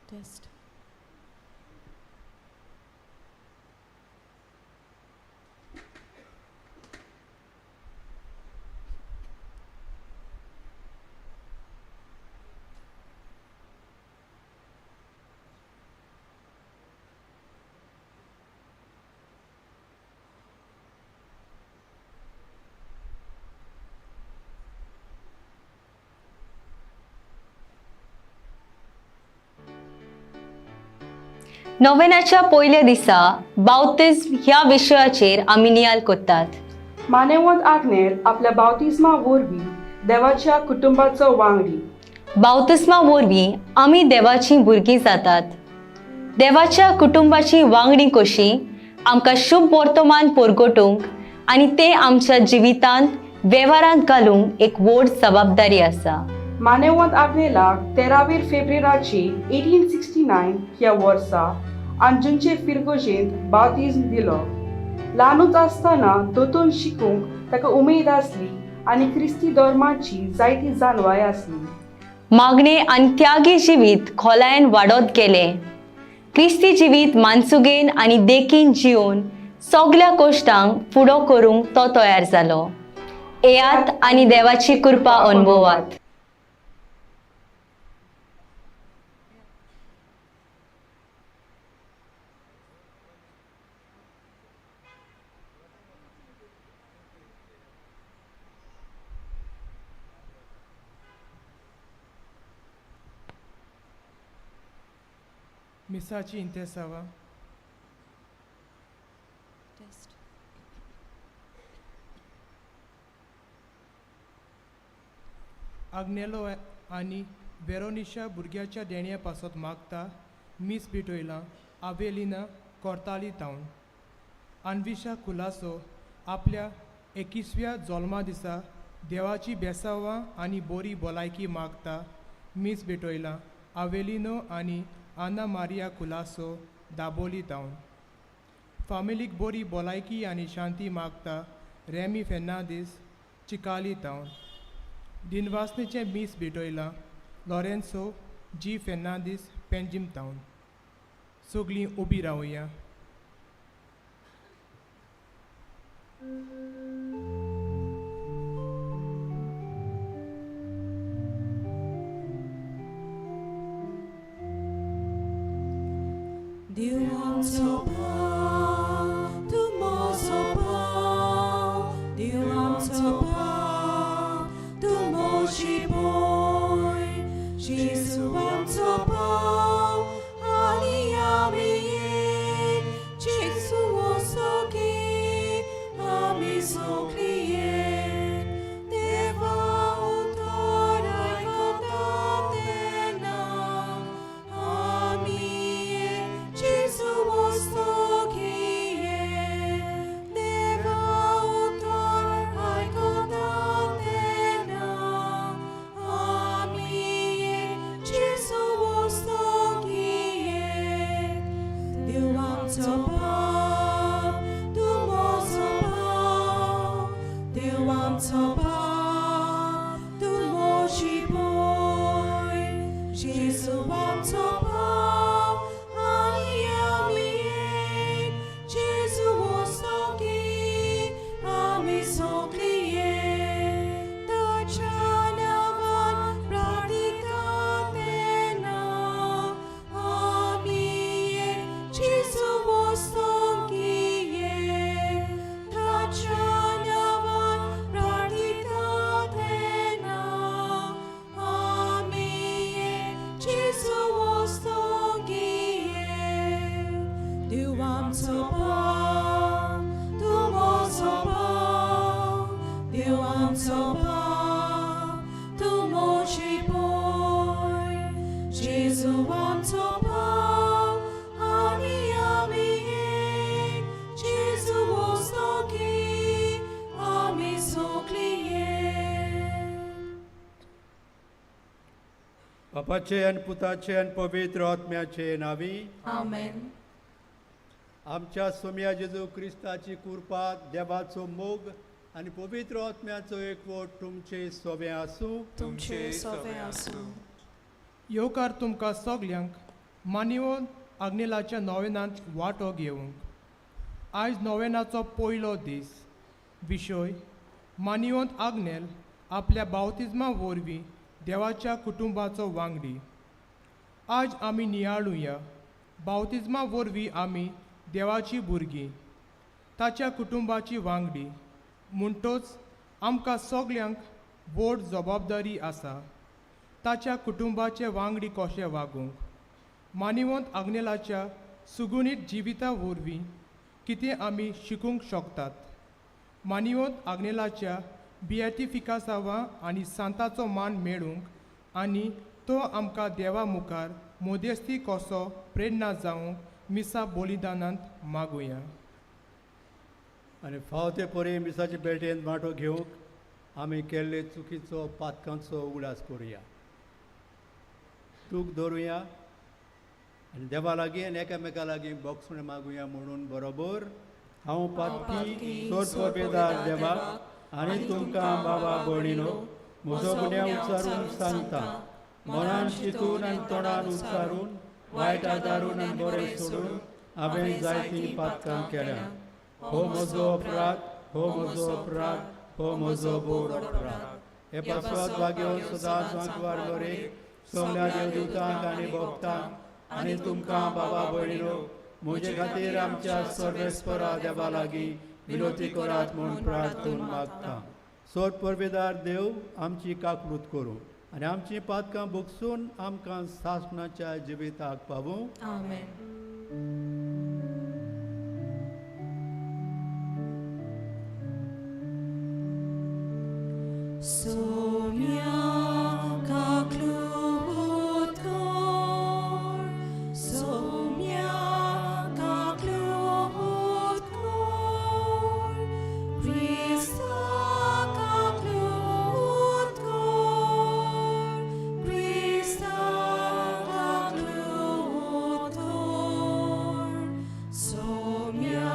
Test. नोवेनाच्या पयल्या दिसा बावतिज्म ह्या विशयाचेर आमी नियाल करतात. मानेवंत आग्नेल आपल्या बावतिज्मा वरवीं देवाच्या कुटुंबाचो वांगडी. बावतिस्मा वरवीं आमी देवाचीं भुरगीं जातात. देवाच्या कुटुंबाची वांगडी कशी आमकां शुभ वर्तमान परगटूंक आनी तें आमच्या जिवितांत वेव्हारांत घालूंक एक व्हड जबाबदारी आसा. मानेवंत आग्नेलाक 13 फेब्रुवारीची 1869 ह्या वर्सा अंजुनचे फिरगोजेंत बावतिज्म दिलो. ल्हानूच आसतना दोतोन शिकूंक ताका उमेद आसली आनी क्रिस्ती धर्माची जायती जाणवाय आसली. मागणे आनी त्यागी जिवीत खोलायेन वाडत गेलें. क्रिस्ती जिवीत मानसुगेन आनी देखीन जिवन सगल्या कश्टांक फुडो करूंक तो तयार जालो. येयात आनी देवाची कृपा अनुभवात. मिसाची इंतेसावा. Test. आग्नेलो आनी वेरोनिशा भुरग्याच्या देण्या पासत मागता मीस भेटयलां आवेलिना कोर्ताली तावन. अन्विशा कुलासो आपल्या 21व्या जल्मा दिसा देवाची बेसावां आनी बोरी भलायकी मागता मीस भेटयलां आवेलिनो आनी आना मारिया कुलासो दाबोली तावन. फामिलीक बोरी भलायकी आनी शांती मागता रेमी फेर्नांदीस चिकाली तावन. दिनवासनेचें मीस भेटयलां लॉरेन्सो जी फेर्नांदीस पेंजीम तावन. सगलीं उबी रावया. देवाचो पाव तूं म्हजो पाव, देवाचो पाव तूं म्हजी भंय, जेजू आमचो पाव आनी आमी एक, जेजू वसोगी आमी सगळीं एक, देवा उतर आयकता तेन्ना आमी एक, जेजू वसोगी एक, देवा उतर आयकता तेन्ना आमी एक, जेजू वसोगी एक, देव आमचो पाव तूं म्हजो पाव, देव आमचो पाव तूं म्हजी भंय, जेजू आमचो पाव आनी आमी एक, जेजू वसोगी आमी सगळीं एक, ताच्या नांवान प्रार्थिता तेन्ना आमी एक, जेजू वसोगी एक, ताच्या नांवान प्रार्थिता तेन्ना आमी एक, जेजू वसोगी एक, देव आमचो पाव तूं म्हजो पाव, देव आमचो पाव तूं म्हजी भंय, जेजू आमचो पाव आनी आमी एक, जेजू वसोगी आमी सगळीं एक. बापाचे आनी पुताचे आनी पवित्र आत्म्याचे नावी. आमेन. आमच्या सोम्या जेजू क्रिस्ताची कृपा, देवाचो मोग आनी पवित्र आत्म्याचो एकवट तुमचे सोबे आसूं. तुमचे सोबे आसूं. येवकार तुमकां सगल्यांक. मानिवंत आग्नेलाच्या नोवेनांत वांटो घेवंक. आयज नोवेनाचो पयलो दीस. विशय मानिवंत आग्नेल आपल्या बावतिज्मा वरवीं देवाच्या कुटुंबाचो वांगडी. आज आमी नियाळुया बावतिज्मा वरवीं आमी देवाची भुरगीं, ताच्या कुटुंबाची वांगडी. म्हणटोच आमकां सगल्यांक व्हड जबाबदारी आसा ताच्या कुटुंबाचे वांगडी कशें वागूंक. मानिवंत आग्नेलाच्या सुगुणीत जिविता वरवीं कितें आमी शिकूंक शकतात. मानिवंत आग्नेलाच्या बियातिफिकासावा आनी सांताचो मान मेळूंक आनी तो आमकां देवा मुखार मध्यस्ती कसो प्रेरणा जावंक मिसा बलिदानांत मागुया. आनी फाव ते परी मिसाचे पेटेंत वांटो घेवंक आमी केल्ले चुकीचो पातकांचो उगडास करुया, तूक दवरुया आनी देवा लागीं आनी एकामेका लागीं बोगसणें मागुया म्हणून बरोबर हांव पातकी सोर देवा आनी तुमकां बाबा भयणीनो म्हजो गुन्यांव उच्चारून सांगता. मनान चिंतून आनी तोंडान उच्चारून वायट आदारून आनी बरें सोडून हांवें जायतीं पातकां केल्या. हो म्हजो अपराध, हो म्हजो अपराध, हो म्हजो बोड अपराध. हे पासत भाग्य सदांच वांकवार बरेक सगल्या देवदूतांक आनी भक्तांक आनी तुमकां बाबा भयणीनो म्हजे खातीर आमच्या सर्वेस्परा देवा लागीं विनोती करात म्हूण प्रार्थून मागता. सोर परबेदार देव आमची काकळूत करूं आनी आमची पातकां भोगसून आमकां सासणाच्या जिविताक पावूं. आमेन. Somia kaklut kor, somia kaklut kor, Krista kaklut kor, Krista kaklut kor, somia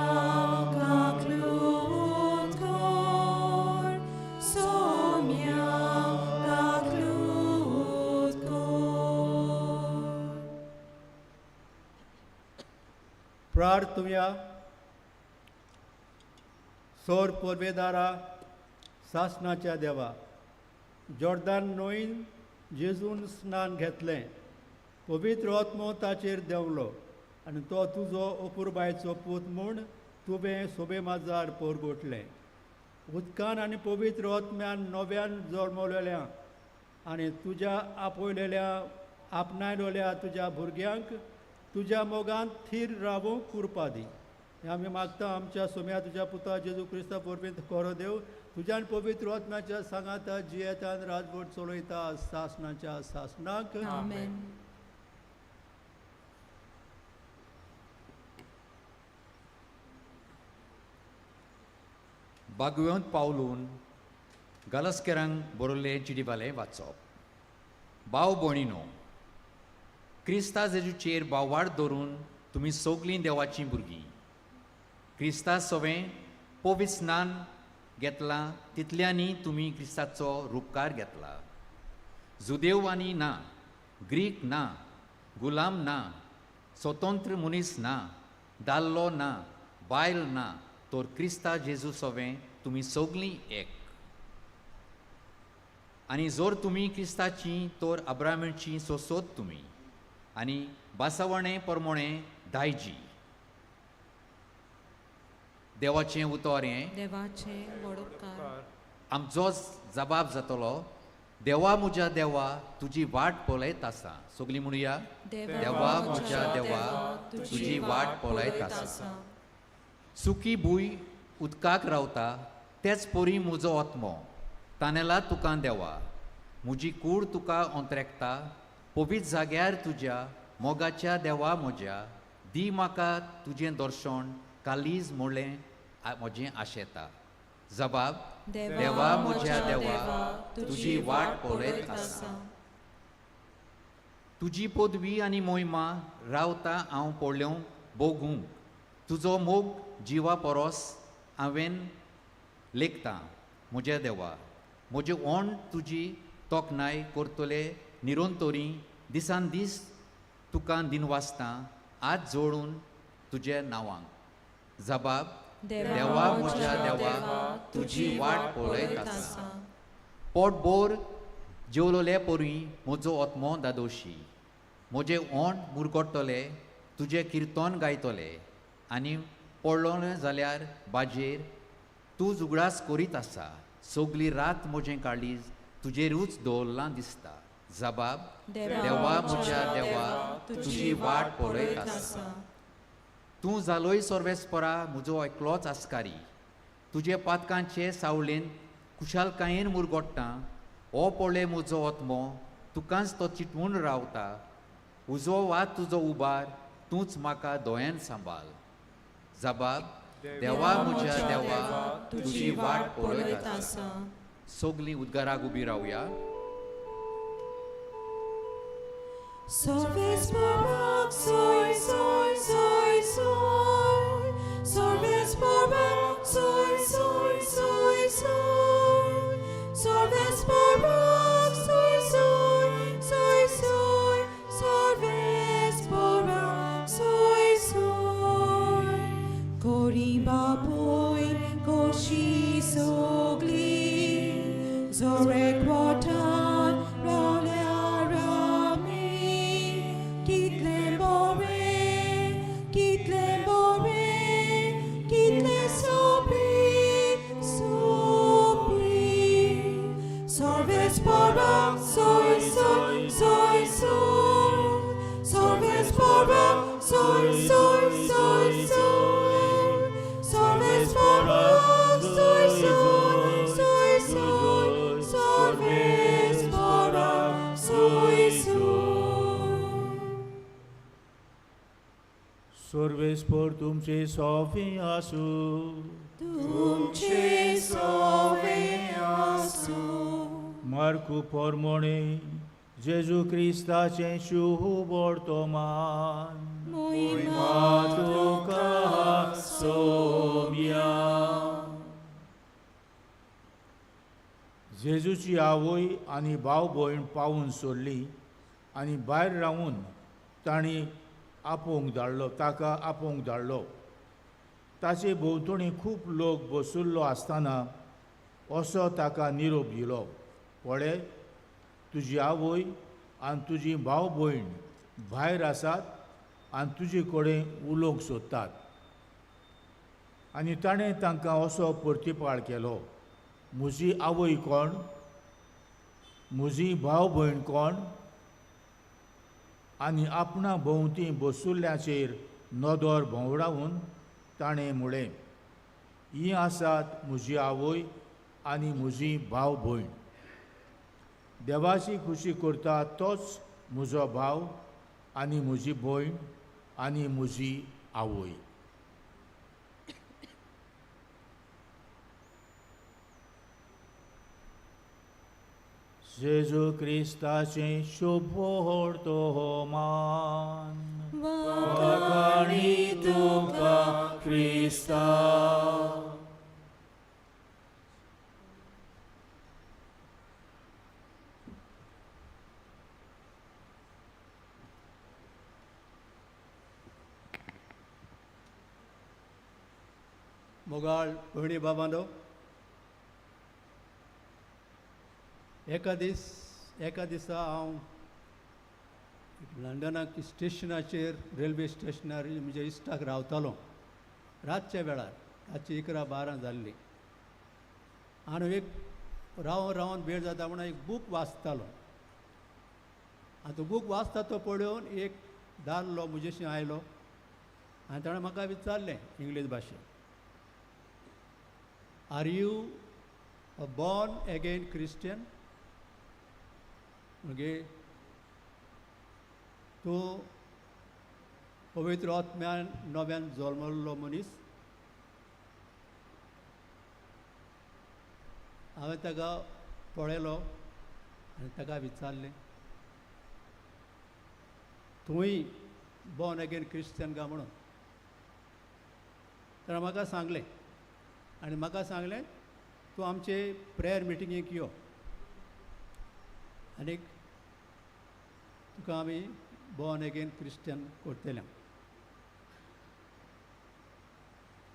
kaklut kor, somia kaklut kor. प्रार्थुया. सोर पोरवेदारा सासणाच्या देवा, जॉर्दान न्हंयन जेजून स्नान घेतलें, पवित्र आत्मो ताचेर देंवलो आनी तो तुजो अपुरबायचो पूत म्हूण तुवें सोबे माजार पोरगोटलें. उदकान आनी पवित्र आत्म्यान नव्यान जल्मलेल्या आनी तुज्या आपयलेल्या आपणायलेल्या तुज्या भुरग्यांक तुज्या मोगान थीर रावूंक कृपा दी. हें आमी मागता आमच्या सोम्या तुज्या पुता जेजू क्रिस्ता वरवीं करो देव, तुज्यान पवित्र आत्म्याच्या सांगाता जियेतान राजवट चलयता सासणाच्या सासणाक. आमेन. बागवेंत पावलून गालस्केरांक बरोवल्लें चिडीबालें वाचप. भाव भयणीनो, क्रिस्ता जेजूचेर भावार्थ धरून तुमी सगलीं देवाचीं भुरगीं. क्रिस्ता सवें पवित्र स्नान घेतलां तितल्यांनी तुमी क्रिस्ताचो रुपकार घेतला. जुदेव आनी ना, ग्रीक ना, गुलाम ना, स्वतंत्र मनीस ना, दादलो ना, बायल ना, तर क्रिस्ता जेजू सवें तुमी सगलीं एक. आनी जर तुमी क्रिस्ताची तर अब्रामाची सोसोत तुमी आनी बासावणे परमोणे दायजी. देवाचें उतर हें देवाचें व्हड उपकार. आमचो जबाब जातलो. देवा म्हज्या देवा तुजी वाट पळयत आसा. सगलीं म्हणुया, देवा म्हज्या देवा तुजी वाट पळयत आसा. सुकी भूंय उदकाक रावता तेच परी म्हजो आत्मो तानेला तुका देवा. म्हजी कूड तुका अंतरेकता पवित्र जाग्यार तुज्या मोगाच्या देवा म्हज्या. दी म्हाका तुजें दर्शन कालीज म्हणलें म्हजें आशेता. जबाब, देवा म्हज्या देवा तुजी वाट पळयत आसा. तुजी पदवी आनी मोहिमा रावता हांव पळोवंक भोगूंक. तुजो मोग जिवा परस हांवें लेखता म्हज्या देवा. म्हजें ओंठ तुजी तोखणाय करतले निरंतरी दिसान दीस तुका दिनवासता आज जोडून तुजे नांवांक. जबाब, देवा म्हज्या देवा तुजी वाट पळयत आसा. पोटभर जेवलोले पोरवी म्हजो आत्मो दादोशी, म्हजें ओंठ मुरगट्टले तुजें किर्तन गायतले आनी पडलोलें जाल्यार बाजेर तूं उगडास करीत आसा. सगली रात म्हजें काळीज तुजेरूच दवरलां दिसता. जबाब, देवा म्हज्या देवा तुजी वाट पळयत आसा. तूं जालोय सर्वेस्परा म्हजो एकलोच आस्कारी, तुजे पातकांचे सावळेन खुशालकायेन मुरगोट्टा. हो पळय म्हजो आत्मो तुकाच तो चिटवून रावता, उजो वात तुजो उबार तूंच म्हाका दोळ्यान सांबाळ. जबाब, देवा म्हज्या देवा तुजी वाट पळयत आसा. सगलीं उद्गाराक उबी रावया. Service soy, soy, soy, soy. Service soy, soy, soy, soy. Service soy, soy, soy, soy. Service soy, soy. Koriba poi koshi sogli. Zorek watan soy, soy, soy, soy. Service soy, soy, soy, soy. Service soy, soy, soy, soy. Service soy, soy. सर्वेस्पर तुमचे Sophie आसूं. तुमचे सोवे आसूं. मार्कू पोरमोणे जेजू क्रिस्ताचें शुभ वर्तमान. मोहिमा तुका सोम्या. जेजूची आवय आनी भाव भयण पावून सोडली आनी भायर रावून तांणी आपोवंक धाडलो, ताका आपोवंक धाडलो. ताचे भोंवतणी खूब लोक बशिल्लो आसतना असो ताका निरोप दिलो, पळय तुजी आवय आनी तुजी भाव भयण भायर आसात आनी तुजे कडेन उलोवंक सोदतात. आनी ताणें तांकां असो प्रतिपाळ केलो, म्हजी आवय कोण, म्हजी भाव भयण कोण? आनी आपणा भोंवती बसुल्ल्याचेर नदर भोंवडावन ताणें म्हळें, हीं आसात म्हजी आवय आनी म्हजी भाव भयण. देवाची खुशी करता तोच म्हजो भाव आनी म्हजी भयण आनी म्हजी आवय. जेजू क्रिस्ताचें शुभ वर्तमान. वाखाणी तुका क्रिस्ता. मोगाळ भयणी बाबांनो, एका दिसा हांव लंडनाक स्टेशनाचेर, रेल्वे स्टेशनार म्हज्या इश्टाक रावतालो. रातच्या वेळार, रातची 11-12 जाल्ली. आनी एक रावन रावन वेळ जाता म्हणून एक बूक वाचतालो. आनी तो बूक वाचता तो पळोवन एक दादलो म्हजेशी आयलो आनी ताणें म्हाका विचारलें इंग्लीश भाशेन, Are you a born again Christian? म्हणजे तूं पवित्र आत्म्यान नव्यान जल्मल्लो मनीस. हांवें ताका पळयलो आनी ताका विचारलें, तूंय बॉर्न अगेन क्रिश्चन काय म्हणून. ताणें म्हाका सांगलें आनी म्हाका सांगलें, तूं आमचे प्रेयर मिटिंगेक यो आनीक तुका आमी बॉर्न एगेन क्रिश्चन करतलें.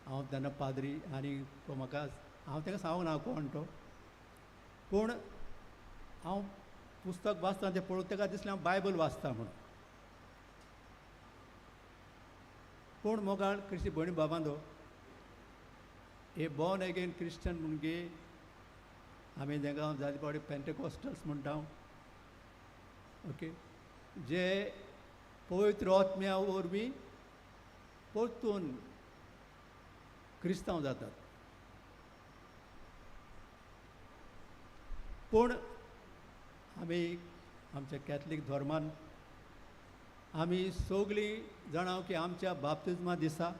हांव तेन्ना पाद्री आनी म्हाका हांव ताका सांगूंक ना कोण तो, पूण हांव पुस्तक वाचता तें पळोवन ताका दिसलें हांव बायबल वाचता म्हणून. पूण मोगाळ क्रिस्ती भयणी बाबांदो, हे बॉर्न एगेन क्रिश्चन म्हणगे आमी तांकां जायते फावटी पेंटेकॉस्टल्स म्हणटा, ओके, जे पवित्र आत्म्या वरवीं परतून क्रिस्तांव जातात. पूण आमी आमच्या कॅथलीक धर्मान आमी सगळीं जाणां की आमच्या बाप्तिज्मा दिसा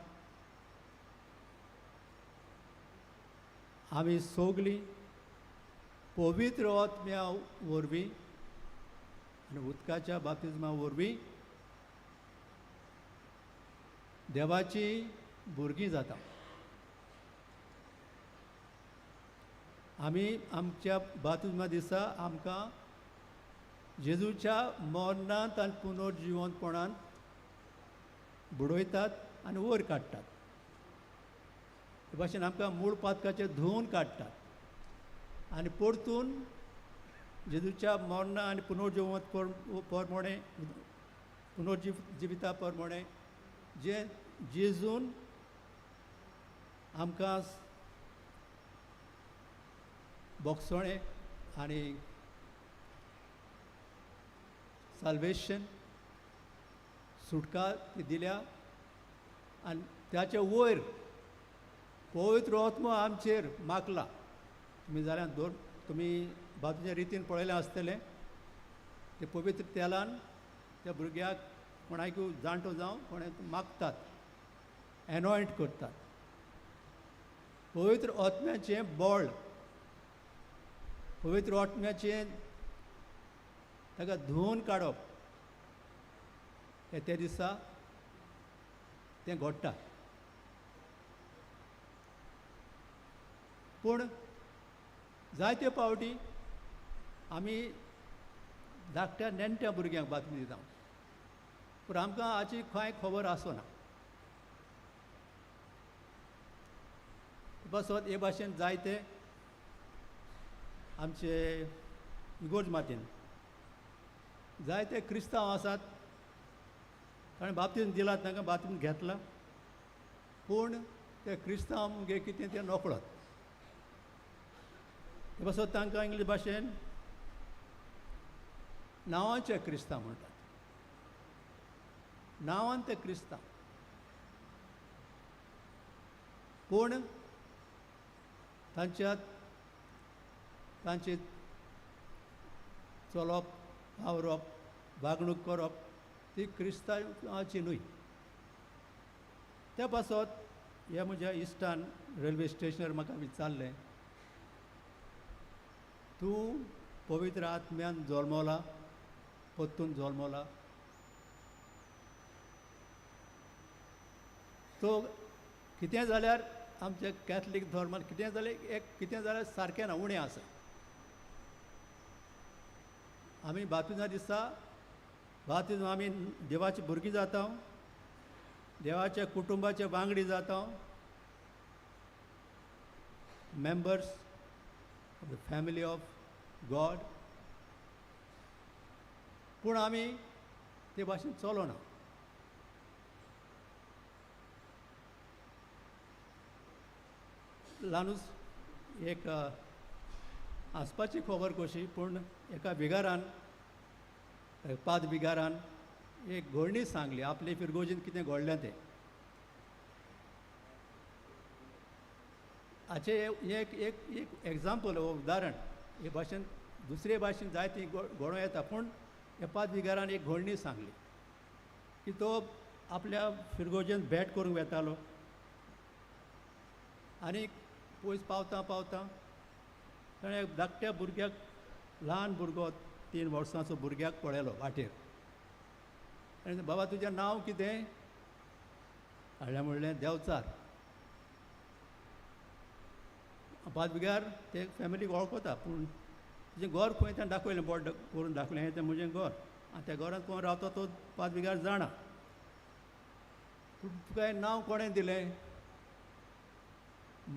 आमी सगळीं पवित्र आत्म्या वरवीं आनी उदकाच्या बाप्तिज्मा वरवीं देवाची भुरगीं जाता. आमी आमच्या बाप्तिज्मा दिसा आमकां जेजूच्या मरणांत आनी पुनर्जिवंतपणांत बुडयतात आनी वयर काडटात. हे भाशेन आमकां मूळ पातकाचें धुवन काडटात आनी परतून जेजूच्या मरणा आनी पुनर्जिवंत परमणे पुनर्जीव जिविता परमणे जे जेजून आमकां बोगसोणें आनी साल्वेशन सुटका ती दिल्या आनी ताचे वयर पवित्र आत्मो आमचेर मागला. तुमी जाल्यार दोन तुमी बाजूच्या रितीन पळयलें आसतलें ते पवित्र तेलान त्या भुरग्याक कोणाकूय जाणटो जावं कोणाक मागतात, एनॉयंट करतात. पवित्र आत्म्याचें बळ, पवित्र आत्म्याचें ताका धुवन काडप हे त्या दिसा तें घडटा. पूण जायते पावटी आमी धाकट्या नेणट्या भुरग्यांक बातमी दिता, पूण आमकां हाची कांय खबर आसना. बसत हे भाशेन जायते आमचे इगोर्ज मातयेन जायते क्रिस्तांव आसात, ताणें बाप्तीज्म दिला, तांकां बाप्तीज्म घेतला, पूण ते क्रिस्तांव मुगे कितें तें नकळत. ते पासत तांकां इंग्लीश भाशेन नांवाचे क्रिस्तांव म्हणटात, नांवान ते क्रिस्तांव, पूण तांच्या तांचे चलप, वावरप, वागणूक करप ती क्रिस्तांवाची न्हय. त्या पासत ह्या म्हज्या इश्टान रेल्वे स्टेशनार म्हाका विचारलें, तूं पवित्र आत्म्यान जल्मला, परतून जल्मला? तो कितें जाल्यार आमच्या कॅथलीक धर्मान कितें जाल्यार एक कितें जाल्यार सारकें ना, उणें आसा. आमी बाप्तिज्मा दिसा बाप्तिज्म आमी देवाची भुरगीं जाता, देवाच्या कुटुंबाचे वांगडी जाता, members of the family of God. पूण आमी ते भाशेन चलोना. ल्हानूच एक हांसपाची खबर कशी, पूण एका विगारान, पाद विगारान एक घडणी सांगली आपले फिरगोजीन कितें घडलें तें. हाचें एक एक एक एग्जाम्पल हो उदाहरण. हे भाशेन दुसरे भाशेन जायती घडोवं येता, पूण ह्या पाद विगारान एक घडणी सांगली की तो आपल्या फिरगोजेन भेट करूंक वेतालो आनी पयस पावता पावता ताणें धाकट्या भुरग्याक, ल्हान भुरगो, 3 वर्सांचो भुरग्याक पळयलो वाटेर. आनी बाबा तुजें नांव कितें? हाणें म्हणलें देवचार. पाद विगार ते फॅमिलीक वळखता, पूण तुजें घर खंय तें दाखयलें, बोट करून दाखयलें, हें तें म्हजें घर. आनी त्या घरांत कोण रावता तो पाद विगार जाणा. पूण तुका हें नांव कोणें दिलें?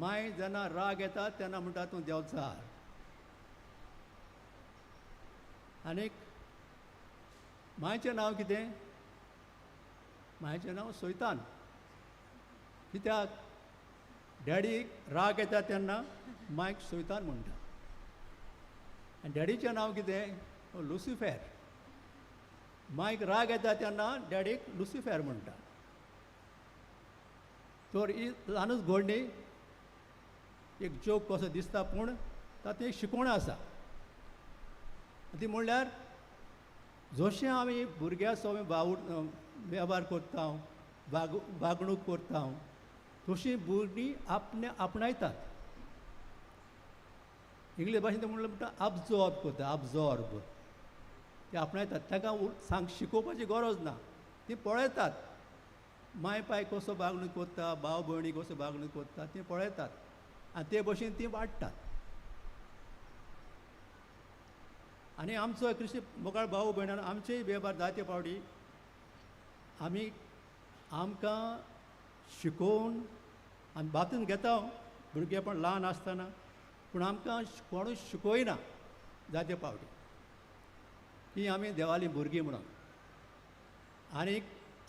माय जेन्ना राग येता तेन्ना म्हणटा तूं देंवचार. आनीक मायचें नांव कितें? मायचें नांव सोयतान. कित्याक? डॅडीक राग येता तेन्ना मायक सोयतान म्हणटा. आनी डॅडीचें नांव कितें? लुसिफेर. मायक राग येता तेन्ना डॅडीक लुसिफेर म्हणटा. तर ही ल्हानूच घडणी एक जोक कसो दिसता, पूण तातूंत एक शिकवण आसा. ती म्हणल्यार जशें आमी भुरग्या सो बावूट वेव्हार करता, वागणूक करता, तशी भुरगीं आपणे आपणायतात. इंग्लीश भाशेन म्हणल्यार म्हणटा अब्जॉर्ब करता, अब्जॉर्ब. ते आपणायतात, ताका सांग शिकोवपाची गरज ना, ती पळयतात माय पाय कसो वागणूक करता, भाव भयणी कसो वागणूक करता, ती पळयतात आनी ते भशेन ती वाडटात. आनी आमचो क्रिस्ती मोगाळ भाव भयणान आमचेय वेव्हार जायते फावटी आमी आमकां शिकोवन आमी बातून घेता भुरगेपण ल्हान आसतना, पूण आमकां कोणूच शिकयना जायते फावटी की आमी देवालीं भुरगीं म्हणून. आनी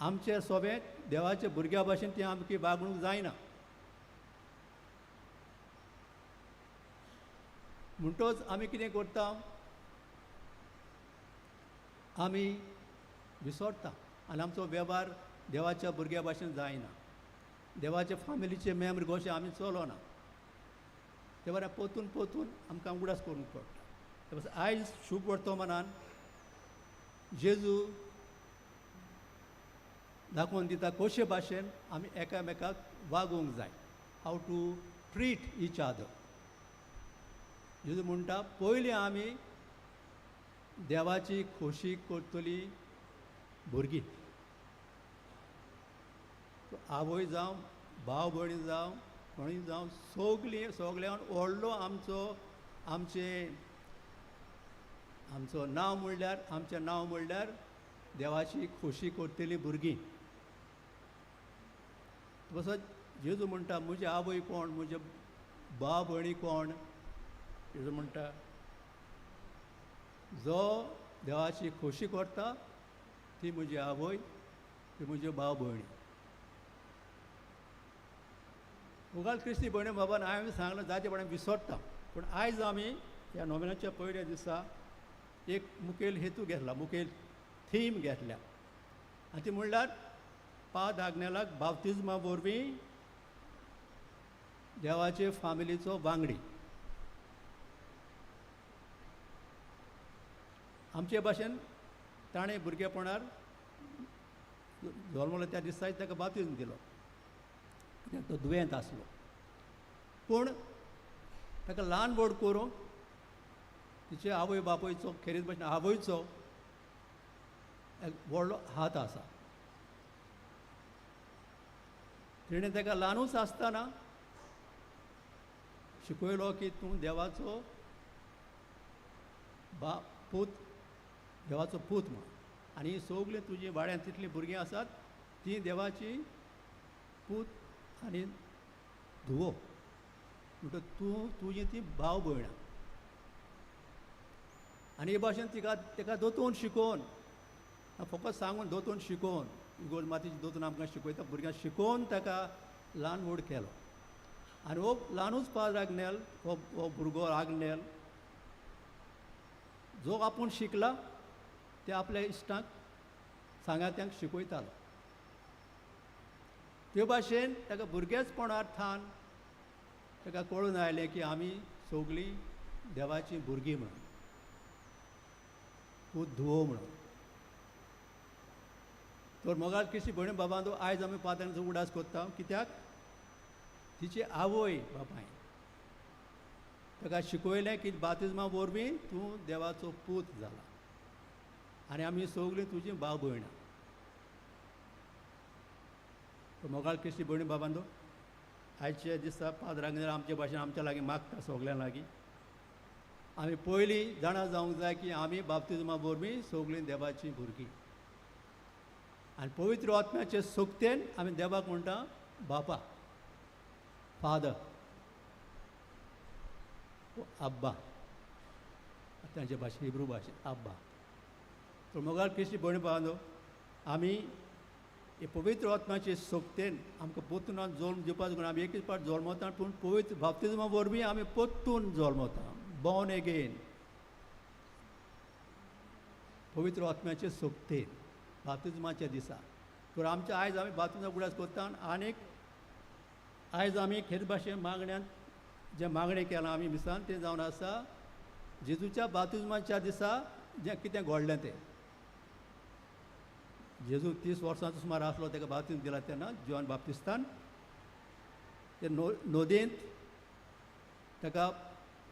आमचे सोबें देवाच्या भुरग्या भाशेन ती आमची वागणूक जायना. म्हणटोच आमी कितें करता, आमी विसरता आनी आमचो वेव्हार देवाच्या भुरग्या भाशेन जायना. देवाच्या फामिलीचे मेंबर कशें आमी चलना. ते बरें पोतून पोतून आमकां उगडास करूंक पडटा. ते पासून आयज शुभ वर्तमानान जेजू दाखोवन दिता कशे भाशेन आमी एकामेकाक वागोवंक जाय, how to treat each other. जेजू म्हणटा पयलीं आमी देवाची खोशी करतली भुरगीं, आवय जावं भाव भयणी जावं कोणूय जावं, सगलीं सगल्यान व्हडलो आमचो आमचें आमचो नांव म्हणल्यार आमचें नांव म्हणल्यार देवाची खोशी करतली भुरगीं. तसोच जेजू म्हणटा म्हजी आवय कोण, म्हजे भाव भयणी कोण. जेजू म्हणटा जो देवाची खोशी करता ती म्हजी आवय, ती म्हजी भाव भयणी. मुखार क्रिस्ती भयणी बाबान हांवें सांगलां जायते पणाक विसरता, पूण आयज आमी ह्या नोवेनाच्या पयल्या दिसा एक मुखेल हेतू घेतला, मुखेल थीम घेतल्या, आनी ती म्हणल्यार पाद आग्नेलाक बाप्तिज्मा वरवीं देवाचे फामिलीचो वांगडी. आमचे भाशेन ताणें भुरगेपणार जल्मलो त्या दिसाय ताका बाप्तिज्म दिलो, कित्याक तो दुयेंत आसलो. पूण ताका ल्हान व्हड करूंक तिचे आवय बापायचो, खेरीत भाशेन आवयचो एक व्हडलो हात आसा. तिणें ताका ल्हानूच आसतना शिकयलो की तूं देवाचो पूत, देवाचो पूत म्हण, आनी सगळीं तुजी वाड्यांत तितलीं भुरगीं आसात तीं देवाची पूत आनी धुवो, म्हणटकच तूं तुजी ती भाव भयणां. आनी हे भाशेन तिका ताका दोतोन शिकोवन, फकत सांगून दोतोन शिकोवन, इगोर्ज मातीची दोतोन आमकां शिकयता, भुरग्यांक शिकोवन ताका ल्हान व्हड केलो. आनी हो ल्हानूच पाद्र आग्नेल, हो भुरगो आग्नेल जो आपूण शिकला ते आपल्या इश्टांक सांगात्यांक शिकयतालो. ते भाशेन ताका भुरगेचपणार थावन ताका कळून आयलें की आमी सगळीं देवाचीं भुरगीं म्हणून, पूत धुवो म्हणून. तर मोगाळ क्रिस्ती भयणी बाबांनो, आयज आमी पाद्रांचो उगडास करता कित्याक तिची आवय बापायन ताका शिकयलें की बाप्तिज्मा वरवीं तूं देवाचो पूत जाला आनी आमी सगळीं तुजीं भाव भयणां. मोगाळ क्रिस्ती भयणी बाबांनो, आयच्या दिसा पाद्र आग्नेल आमचे भाशेन आमच्या लागीं मागता, सगळ्यां लागीं आमी पयलीं जाणा जावंक जाय की आमी बाप्तिज्मा वरवीं सगळीं देवाचीं भुरगीं आनी पवित्र आत्म्याचे सोगतेन आमी देवाक म्हणटा बापा, फादर, आब्बा, तांचे भाशेन हिब्रू भाशेन आब्बा. तर मोगाळ क्रिस्ती भयण भावांनो, आमी हे पवित्र आत्म्याचे सोगतेन आमकां पोत्तून जल्म दिवपाक जाय. आमी एकच पाट जल्मता पूण पवित्र बाप्तिज्मा वरवीं आमी पोत्तून जल्मता, बॉर्न एगेन, पवित्र आत्म्याचे सोगतेन बाप्तिज्माच्या दिसा. तर आमच्या आयज आमी बाप्तिज्मा उगडास करता आनीक आयज आमी हेर भाशेन मागण्यांत जें मागणें केलां आमी मिसान तें जावन आसा जेजूच्या बाप्तिज्माच्या दिसा जें कितें घडलें तें. जेजू 30 वर्सांचो सुमार आसलो ताका बाप्तिज्म दिला तेन्ना जॉन बाप्तिस्तान ते नदयेंत ताका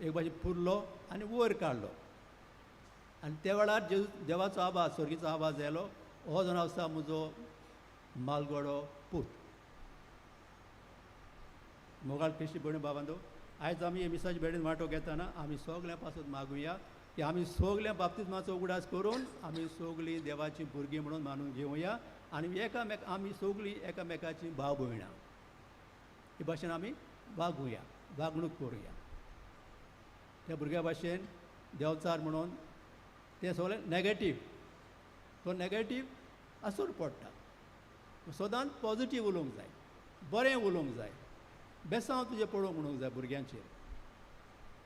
एक भाशेन पुरलो आनी वयर काडलो आनी त्या वेळार जेजू देवाचो आवाज, स्वर्गीचो आवाज आयलो, हो जावन आसा म्हजो मालगडो पूत. मोगाळ क्रिस्ती भयण भावांनो, आयज आमी हे मिसाचे भेटेन वांटो घेतना आमी सगळ्यां पासत मागुया की आमी सगळ्या बाप्तिज्माचो उगडास करून आमी सगळीं देवाचीं भुरगीं म्हणून मानून घेवया आनी एकामेक आमी सगळीं एकामेकाचीं भाव भयणां हे भाशेन आमी वागुया, वागणूक करुया. त्या भुरग्या भाशेन देवचार म्हणून तें सगळें नॅगेटीव, तो नॅगेटीव आसून पडटा. सदांच पॉजिटीव उलोवंक जाय, बरें उलोवंक जाय, बेसांव तुजें पळोवंक म्हणूंक जाय भुरग्यांचेर,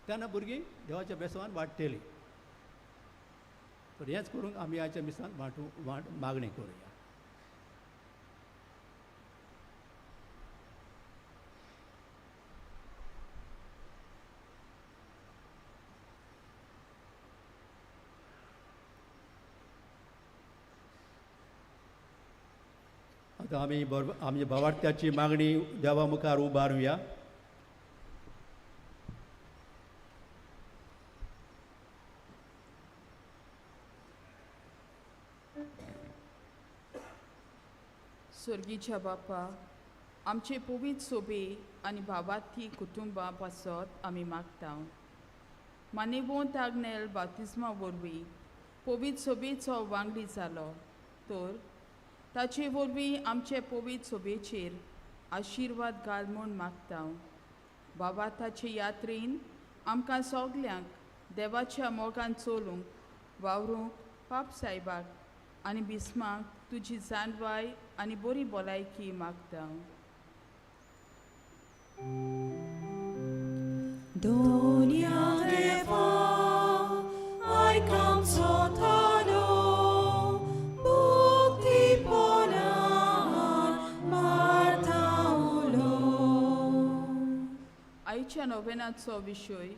तेन्ना भुरगीं देवाच्या बेसांवान वाडटलीं. तर हेंच करूंक आमी आयच्या मिसान वांट मागणी करुया. आतां आमी बरोबर आमच्या भावार्थ्याची मागणी देवा मुखार उबारुया. स्वर्गीच्या बापा, आमचे पवित्र सोबे आनी भावार्थी कुटुंबा पासत आमी मागता. मानेवंत आग्नेल बाप्तिज्मा वरवीं पवित्र सोबेचो वांगडी जालो तर ताचे वरवीं आमचे पवित्र सोबेचेर आशिर्वाद घाल म्हूण मागता. बाबा ताचे यात्रेन आमकां सगल्यांक देवाच्या मोगान चलूंक वावरूंक पाप सायबाक आनी बिस्माक तुजी जाणवाय आनी बरी भलायकी मागता. Doña Deva, आयकाम सोतालो, मुक्तीपणान मारता उलो. आयच्या नोवेनाचो विशय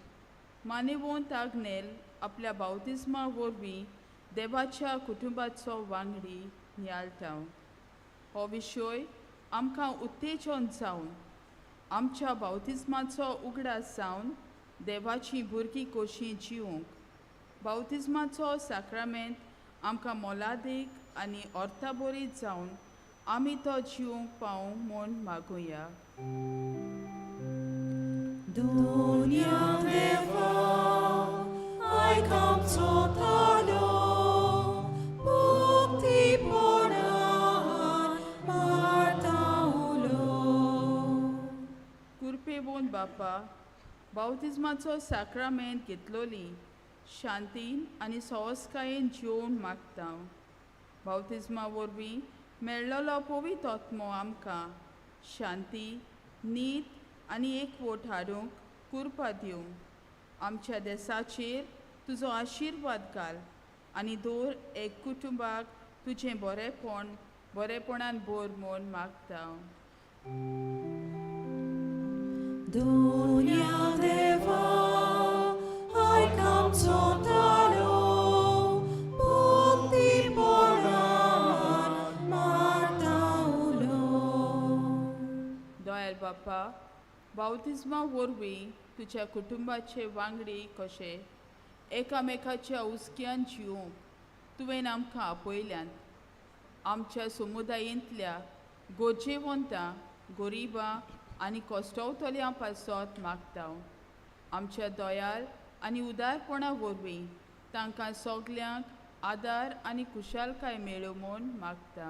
मानेवंत आग्नेल आपल्या बावतिज्मा वरवीं देवाच्या कुटुंबाचो वांगडी नियाळटा. हो विशय आमकां उत्तेजन जावन आमच्या बावतिज्माचो उगडास जावन देवाची भुरगीं कशीं जिवंक बावतिज्माचो साक्रामेंत आमकां मोलादीक आनी अर्थाबरीत जावन आमी तो जिवंक पावूं म्हूण मागुया. Doña Deva, आयकाम सोतालो, मुक्तीपणान मारता उलो. कुरपेवोन बापा, बावतिज्माचो साक्रामेंत घेतलोली शांतीन आनी सवस्कायेन जिवून मागता. बावतिज्मा वरवीं मेळ्ळलो पवित्र आत्मो आमकां शांती, नीत आनी एकवट हाडूंक कुरपा दिवं. आमच्या देसाचेर तुजो आशिर्वाद घाल आनी दवर एक कुटुंबाक तुजें बरेपण बरेपणान भर म्हूण मागता. Doña Deva, आयकाम सोतालो, मुक्तीपणान मारता उलो. दयाल बापा, बावतिज्मा वरवीं तुज्या कुटुंबाचे वांगडी कशे एकामेकाच्या हुस्क्यान जिवंक तुवें आमकां आपयल्यात. आमच्या समुदायेंतल्या गरजेवंतां, गरिबां आनी कश्टवतल्यां पासत मागता. आमच्या दयाल आनी उदारपणा वरवीं तांकां सगल्यांक आदार आनी खुशालकाय मेळूं म्हूण मागता.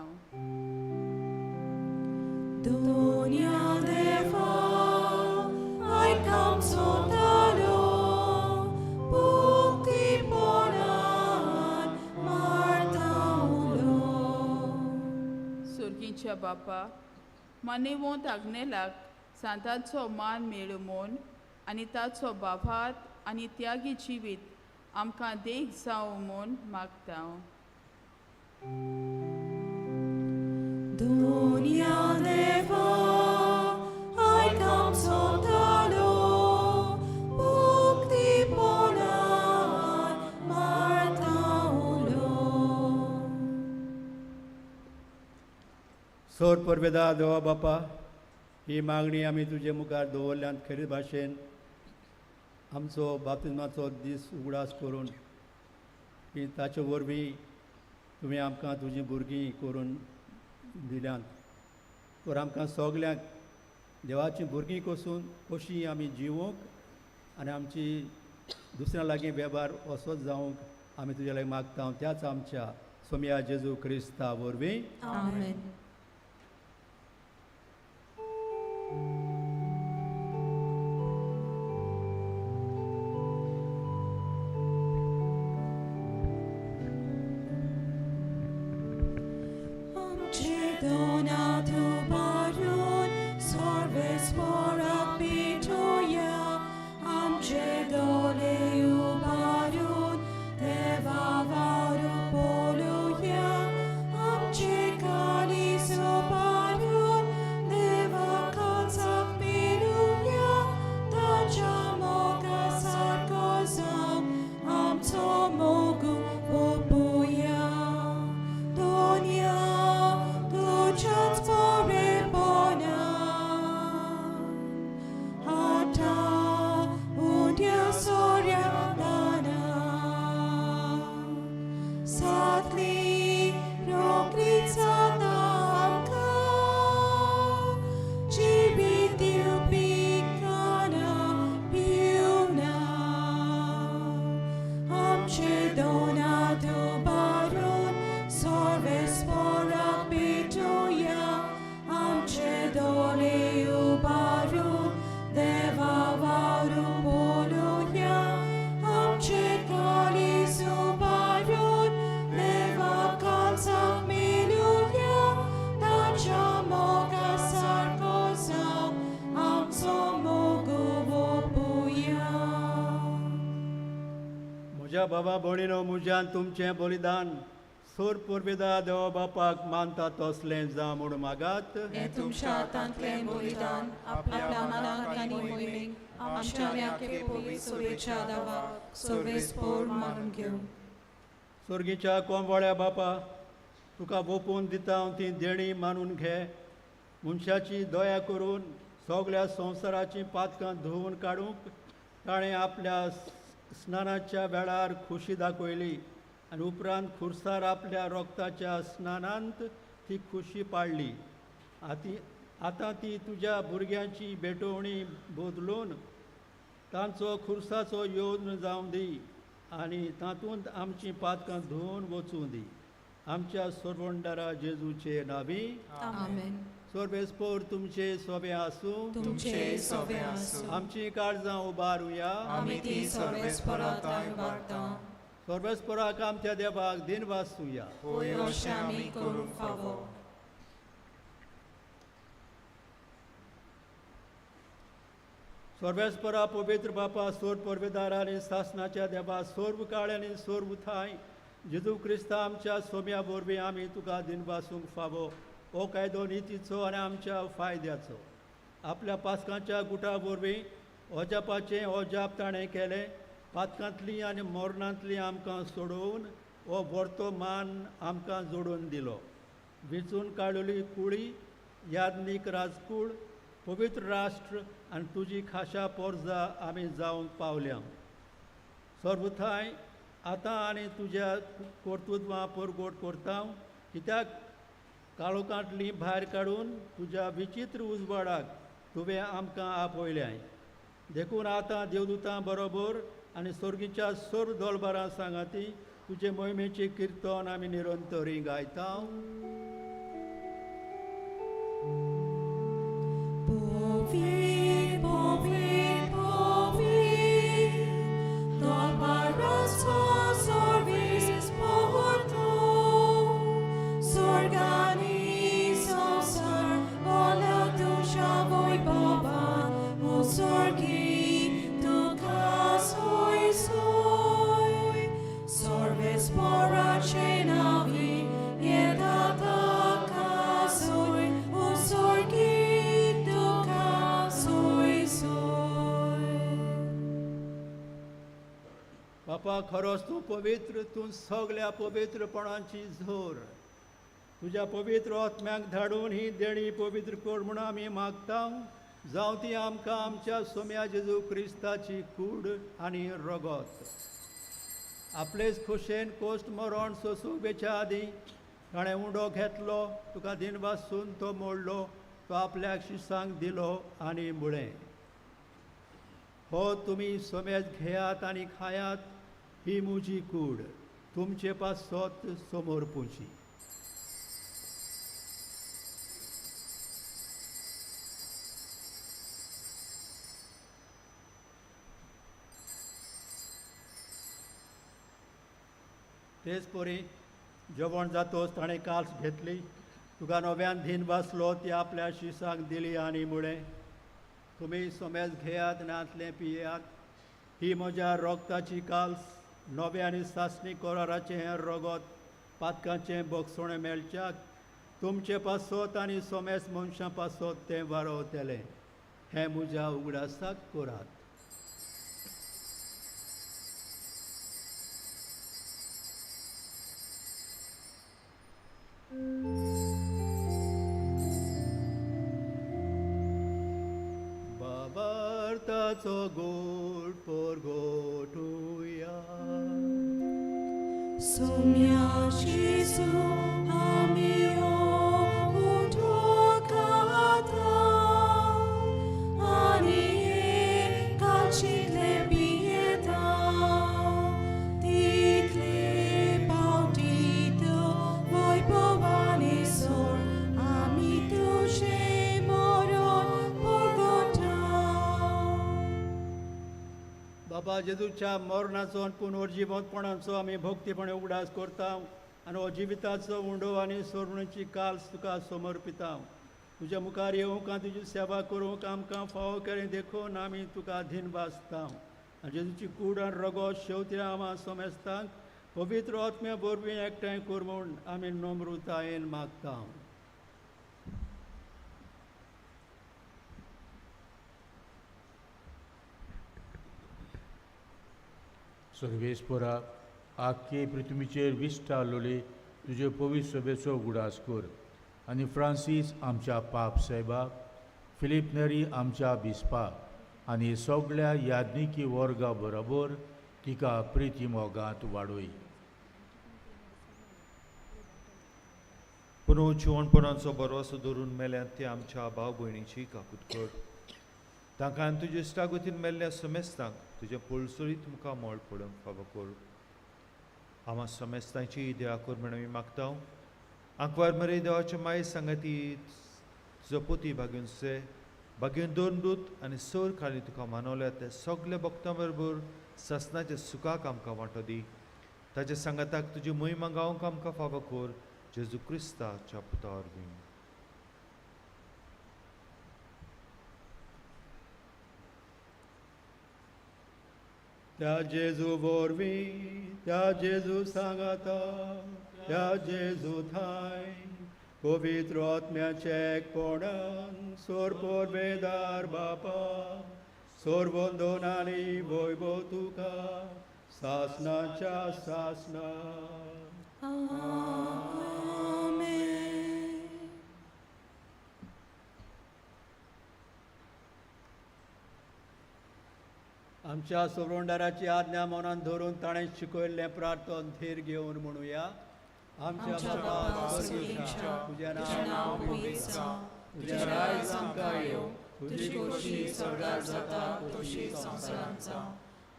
Doña Deva, आयक सोतालो, मुक्तीपणान मारता उलो. सोर्गीच्या बापा, मानेवंत आग्नेलाक सांताचो मान मेळूं म्हूण आनी ताचो बाभात आनी त्यागी जिवीत आमकां देख जावं म्हूण मागता. Doña Deva, आयक सोतालो, मुक्तीपणान मारता उलो. सोर परबेदा देवा बापा, ही मागणी आमी तुजे मुखार दवरल्यान खेरीत भाशेन आमचो बाप्तिज्माचो दीस उगडास करून की ताचे वरवीं तुवें आमकां तुजीं भुरगीं करून दिल्यांत, तर आमकां सगल्यांक देवाचीं भुरगीं कसून कशीं आमी जिवूंक आनी आमची दुसऱ्यां लागीं वेव्हार असोच जावंक आमी तुज्या लागीं मागता, त्याच आमच्या सोमया जेजू क्रिस्ता वरवीं. आमेन. आमचे दोनातु बारून सर्वेस्पराक भेटोया, आमचे दोले उबारून देवा वारू पोलोया, आमचे कालीस उबारून देवा काचाक पेरुया, ताच्या मोगा सारको जावन आमचो मोगू ओपुया. Doña, तुज्याच बरेपणान आतां उद्या सोऱ्या दानान सातली रोखडीच जाता आमकां जिवीत दिवपी काना पिवना. आमचे दोनातु बारून सर्वेस्पराक भेटोया, आमचे दोले उबारून देवा वारू बोलोया, आमचे कालीस उबारून देवा काळजाक मेलुया, ताच्या मोगा सारको जावन आमचो मोग ओपुया. म्हज्या बाबा भयणीनो, म्हज्यान तुमचें बलिदान सोर परबेदा देवा बापाक मानता तसलें जावं म्हूण मागात. हें तुमच्या हातांतलें बलिदान आपल्या मनाक आनी मोहिमेक आमच्या न्याके पवित्र सोबेच्या दावाक सर्वेस्पोर मानून घेवं. सोर्गीच्या कोंबोळ्या बापा, तुका वोपून दिता हांव ती देणी मानून घे. मनशाची दया करून सगळ्या संवसाराचीं पातकां धुवून काडूंक ताणें आपल्या स्नानाच्या वेळार खोशी दाखयली आनी उपरांत खुर्सार आपल्या रोगताच्या स्नानांत ती खोशी पाडली. आतां ती तुज्या भुरग्यांची भेटवणी बदलून तांचो खुर्साचो येवन जावं दी आनी तातूंत आमचीं पातकां धुवन वचूं दी. आमच्या सोरवंडारा जेजूचे नावी. आमेन. सोरबेस्पोर तुमचे सोबे आसूं. तुमचे सोबे आसूं. आमचीं काळजां उबारुया. आमी ती सर्वेस्पराक उबारता. सोरबेस्पोराक आमच्या देवाक दिनवासुया. होय, अशें आमी करूंक फावो. सर्वेस्परा पवित्र बापा, सोर परवेदार आनी सासनाच्या देवा, सोर्व काळ आनी सोर्व थांय जेजू क्रिस्ता आमच्या सोम्या वरवीं आमी तुका दिनवासूंक फावो. हो कायदो नितीचो आनी आमच्या फायद्याचो. आपल्या पासकांच्या गुटा वरवीं अजापाचें अजाप ताणें केलें. पातकांतली आनी मरणांतली आमकां सोडोवन हो व्हरतो मान आमकां जोडून दिलो. विंचून काडलेली कुळी, याज्ञीक राजकूळ, पवित्र राष्ट्र आनी तुजी खाशा पोरजा आमी जावंक पावल्या. सर्वथांय आतां आनी तुज्या कर्तृत्वां परगोट करता, कित्याक काळोखांतली भायर काडून तुज्या विचित्र उजवाडाक तुवें आमकां आपयल्याय. देखून आतां देवदूतां बरोबर आनी सोर्गीच्या सोर दोलबारां सांगाती तुजे मोहिमेचें किर्तन आमी निरंतरी गायता. बापा खरोच तूं पवित्र, तूं सगल्या पवित्रपणाची झोर. तुज्या पवित्र आत्म्याक धाडून ही देणी पवित्र कर म्हूण आमी मागता. जावं ती आमकां आमच्या सोम्या जेजू क्रिस्ताची कूड आनी रगत. आपलेच खोशेन कोश्ट मरण सोसूंक वेच्या आदीं ताणें उंडो घेतलो, तुका दिनवासून तो मोडलो, तो आपल्याक शिसांक दिलो आनी म्हळें, हो तुमी समेज घेयात आनी खायात, ही म्हजी कूड तुमचे पासत समोर पुची. तेच परी जेवण जातोच ताणें काल्स घेतली, तुका नव्यान धीन बसलो, ती आपल्या शिसांक दिली आनी म्हळें, तुमी समेज घेयात नातलें पियात, ही म्हज्या रोगताची काल्स, नव्या आनी सासणी कराराचें हें रगत पातकांचें बगसोणें मेळच्याक तुमचे पासत आनी सोमेस मनशां पासत तें वारोवतलें. हें म्हज्या उगडासाक करात. बाबार्थाचो गोड परगोटुया. सोम्या जेजू आमी उठो खाता आनी हे कालचितले पियेता, तितले पावटी तूं वैभवानी सोड आमी तुजें मरण परगटा. बाबा जेजूच्या मरणाचो आनी पुनर्जिवंतपणाचो आमी भक्तीपणे उगडास करता आनी हो जिविताचो उंडो आनी सोडणुची काल्स तुका समर्पिता. तुज्या मुखार येवंक आनी तुजी सेवा करूंक आमकां फावो केलें देखून आमी तुका धीन भासता. आनी जेजूची कूड आनी रगत शेवती आमा समेस्तांक पवित्र आत्म्या वरवीं एकठांय कर म्हूण आमी नम्रतायेन मागता. सर्वेस्परा आख्खे पृथ्वीचेर विस्टा लोले तुजे पवित्र सभेचो उगडास कर आनी फ्रांसीस आमच्या पाप साहेबाक, फिलीप नेरी आमच्या बिस्पाक आनी सगळ्या याज्ञिकी वर्गा बरोबर तिका प्रिती मोगांत वाडोय. पुनर्जिवणपणाचो भरवंसो धरून मेल्यात ते आमच्या भाव भयणीची काकूत कर. तांकां आनी तुजे इश्टागतीन मेल्ल्या समेस्तांक तुजें पळसरीत मुखार मोळ पडूंक फावो कर. आमा समेस्तांची दया कर म्हूण आमी मागता. आंकवार मरे देवाच्या माये सांगाती जपोती भागून से भागून दोन दूत आनी सर खाली तुका मानवल्या त्या सगल्या भक्तां बरोबर सासनाच्या सुखाक आमकां वांटो दी. ताच्या सांगाताक तुजी मोहिमा गावंक आमकां फावो कर, जेजू क्रिस्ताच्या पुता वरवीं. त्या जेजू वरवीं, त्या जेजू सांगाता, त्या जेजू थांय पवित्र आत्म्याचें एकपणान सोर पोरवेदार बापा सोरवंदन आनी वैभव तुका सासनाच्या सासना. आमेन. आमच्या सोवरोंडाराची आज्ञा मनान धरून ताणें शिकयल्लें प्रार्थन धीर घेवन म्हणुया. आमच्या बापा स्वर्गीच्या, तुजें नांव पवित्र जावं, तुजें राज्य आमकां येवं, तुजी खोशी स्वर्गार जाता तशी संवसारांत जावं.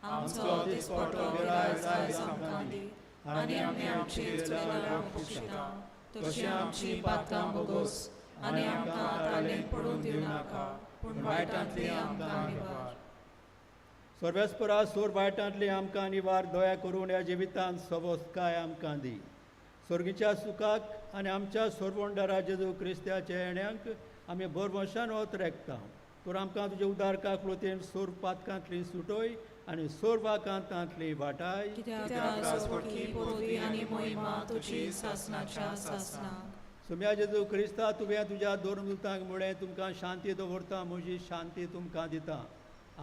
आमचो दिसपटो विरायज आयज आमकां दी आनी आमी आमची चुकल्यां पुक्षिता तशी आमची पातकां बोगोस आनी आमकां तालेंत पडून दिवं नाका पूण वायटांतली आमकां निवार. सर्वेस्परा सोर वायटांतली आमकां निवार, दया करून ह्या जिवितांत सवस्काय आमकां दी. स्वर्गीच्या सुखाक आनी आमच्या सोरवंडारा जेजू क्रिस्त्याच्या येण्यांक आमी भरवंशान वत रेखता. तर आमकां तुजे उदार काकलुतेन सोर पातकांतली सुटोय आनी सोर वाकांतांतली वाटाय. सोम्या जेजू क्रिस्ता, तुवें तुज्या दोन दुतांक म्हळें, तुमकां शांती दवरता, म्हजी शांती तुमकां दिता.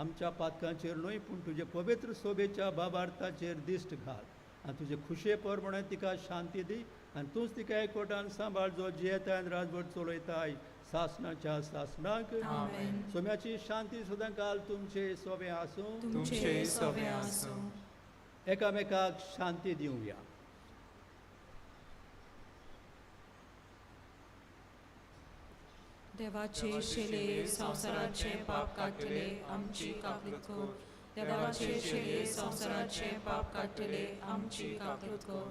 आमच्या पातकांचेर न्हय पूण तुजे पवित्र सोबेच्या बाबार्थाचेर दिश्ट घाल आनी तुजे खुशे प्रमाणे तिका शांती दी आनी तूंच तिका एकवटान सांबाळ जो जियेताय आनी राजवट चलयताय सासणाच्या सासणाक. सोम्याची शांती सदां काल तुमचे सोबे आसूं. तुमचे सोबे आसूं. एकामेकाक शांती दिवया. देवाचे शेले संवसाराचे पाप काडटले आमची काकूत कर. देवाचे शेले संवसाराचे पाप काडटले आमची काकूत कर.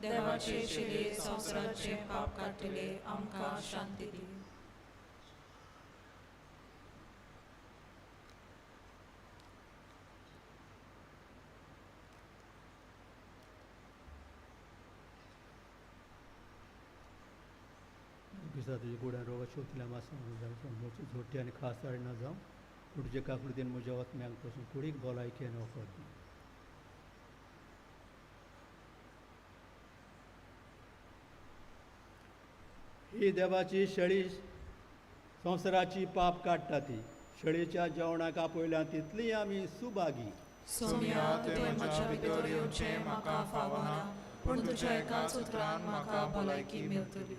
देवाचे शेले संवसाराचे पाप काडटले आमकां शांती दी. दिसा तुजे गोड्यान रोगा शोधल्या मासा झोटी आनी खास ना जावं, पूण तुजे काकूळतीन म्हज्या वतम्यांक पसून कुडीक भलायकी आनी वखद दी. ही देवाची शेळी संवसाराची पाप काडटा ती. शेळीच्या जेवणाक आपयल्या तितली आमी सुभागी. सोम्या, तुवें म्हज्या भितर येवचें म्हाका फावना, पूण तुज्या एकाच उतरान म्हाका भलायकी मेळटली.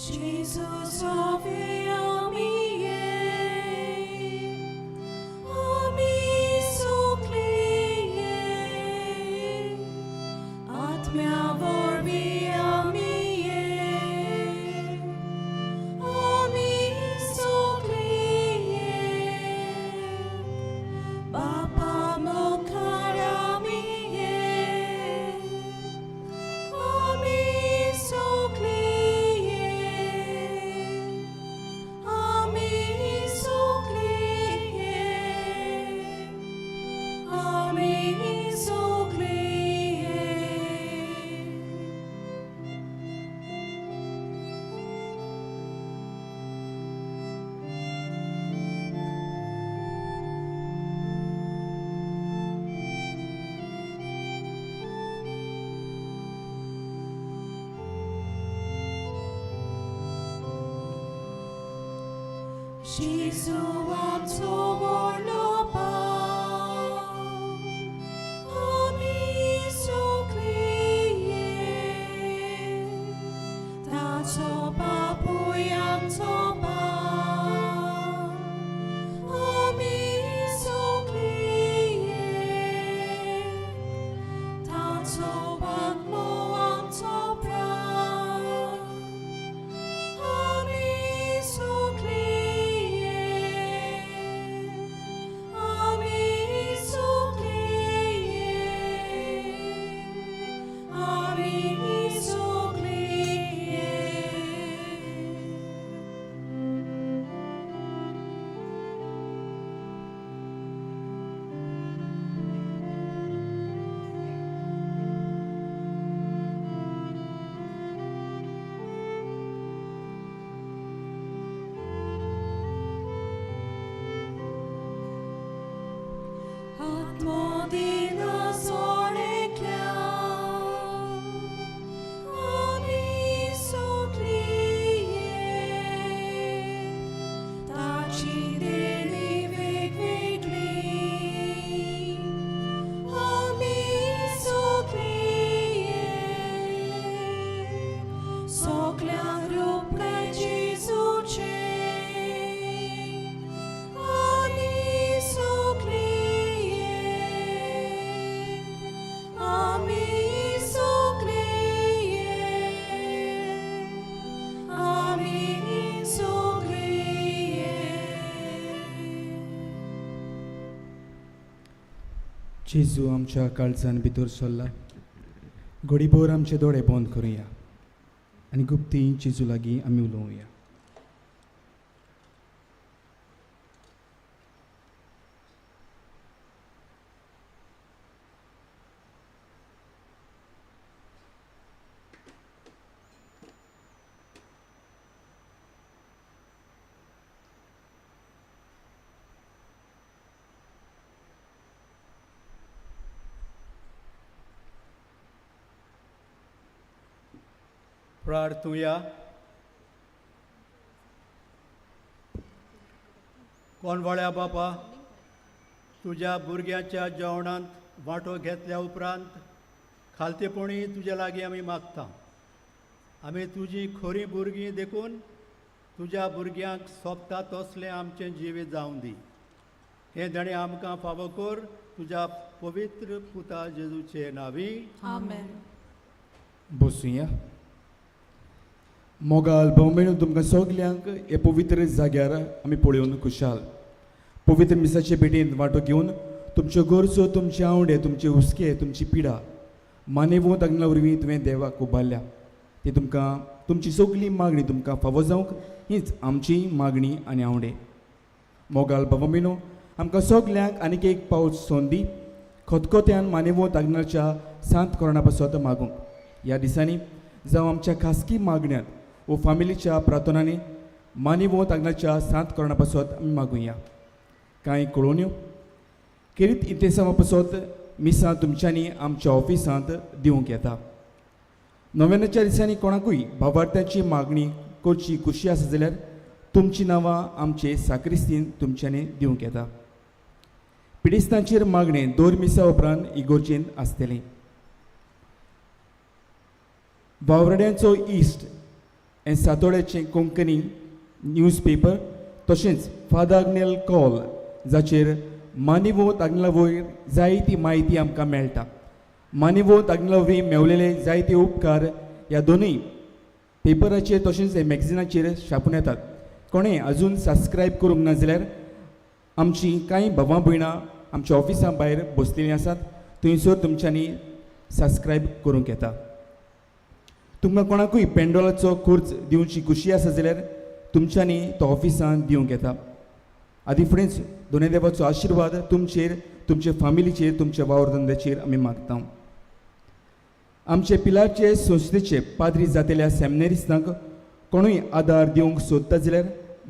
Jesus, ave amie, ami soclie, atmea vorbi amie, ami soclie, papa mocar amie, ami soclie. Jesu amso vorlopa, ami soclie, taco papui amso pa, ami soclie, taco patmo amso pra, ami soclie. जेजू आमच्या काळजान भितर सरला. घडीभर आमचे दोळे बंद करुया आनी गुप्ती जेजू लागीं आमी उलोवया. प्रार्थुया. कोणवाळ्या बापा, तुज्या भुरग्यांच्या जेवणांत वांटो घेतल्या उपरांत खालतेपणी तुज्या लागीं आमी मागता. आमी तुजी खरी भुरगीं देखून तुज्या भुरग्यांक सोबता तसलें आमचें जिवीत जावं दी. हें देणें आमकां फावो कर तुज्या पवित्र पुता जेजूचे नांवी. आमेन. बसुया. मोगाल भाव तुमकां सगल्यांक हे पवित्र जाग्यार आमी पळोवन खुशाल. पवित्र मिसाचे भेटेंत वांटो घेवन तुमच्यो गरजो, तुमचे आवडे, तुमचे हुस्के, तुमची पिडा मानेवो तागना वरवीं तुवें देवाक उबारल्या. ती तुमकां तुमची सगली मागणी तुमकां फावो जावंक हीच आमची मागणी आनी आवडे. मोगाल भाव आमकां सगल्यांक आनीक एक पावस संदी खतखत्यान मानेवो तागनाच्या सांत कोरणा पासत मागूंक. ह्या दिसांनी जावं आमच्या खासगी मागण्यांत वो फामिलीच्या प्रार्थनांनी मानेवो तागनाच्या सांत कोरणा पासत आमी मागुया. कांय कळोवण्यो खेरीत इंतेसांवा पासत मिसां तुमच्यांनी आमच्या ऑफिसांत दिवंक येता. नव्याण्णवच्या दिसांनी कोणाकूय भावार्थ्याची मागणी करची खुशी आसा जाल्यार तुमचीं नांवां आमचे साक्रिस्तीन तुमच्यांनी दिवंक येता. पिडिस्तांचेर मागणें दोर मिसा उपरांत इगोर्जेंत आसतलें. वावराड्यांचो इश्ट हें सातोड्याचें कोंकणी न्यूज पेपर तशेंच फादर आग्नेल कॉल जाचेर मानिवो तागला वयर जायती म्हायती आमकां मेळटा. मानिवो तागला वरवीं मेवलेले जायते उपकार ह्या दोनूय पेपराचेर तशेंच हे मॅगझिनाचेर छापून येतात. कोणें अजून सबस्क्रायब करूंक ना जाल्यार आमची कांय भावां भयणां आमच्या ऑफिसा भायर बसलेलीं आसात, थंयसर तुमच्यांनी सबस्क्रायब करूंक येता. तुमकां कोणाकूय पेंडोलाचो खर्च दिवची खुशी आसा जाल्यार तुमच्यांनी तो ऑफिसान दिवंक येता. आदी फुडेंच दोनूय देवाचो आशिर्वाद तुमचेर, तुमचे फामिलीचेर, तुमच्या वावर धंद्याचेर आमी मागता. आमचे पिलारचे संस्थेचे पाद्री जातेल्या सेमिनारिस्तांक कोणूय आदार दिवंक सोदता जाल्यार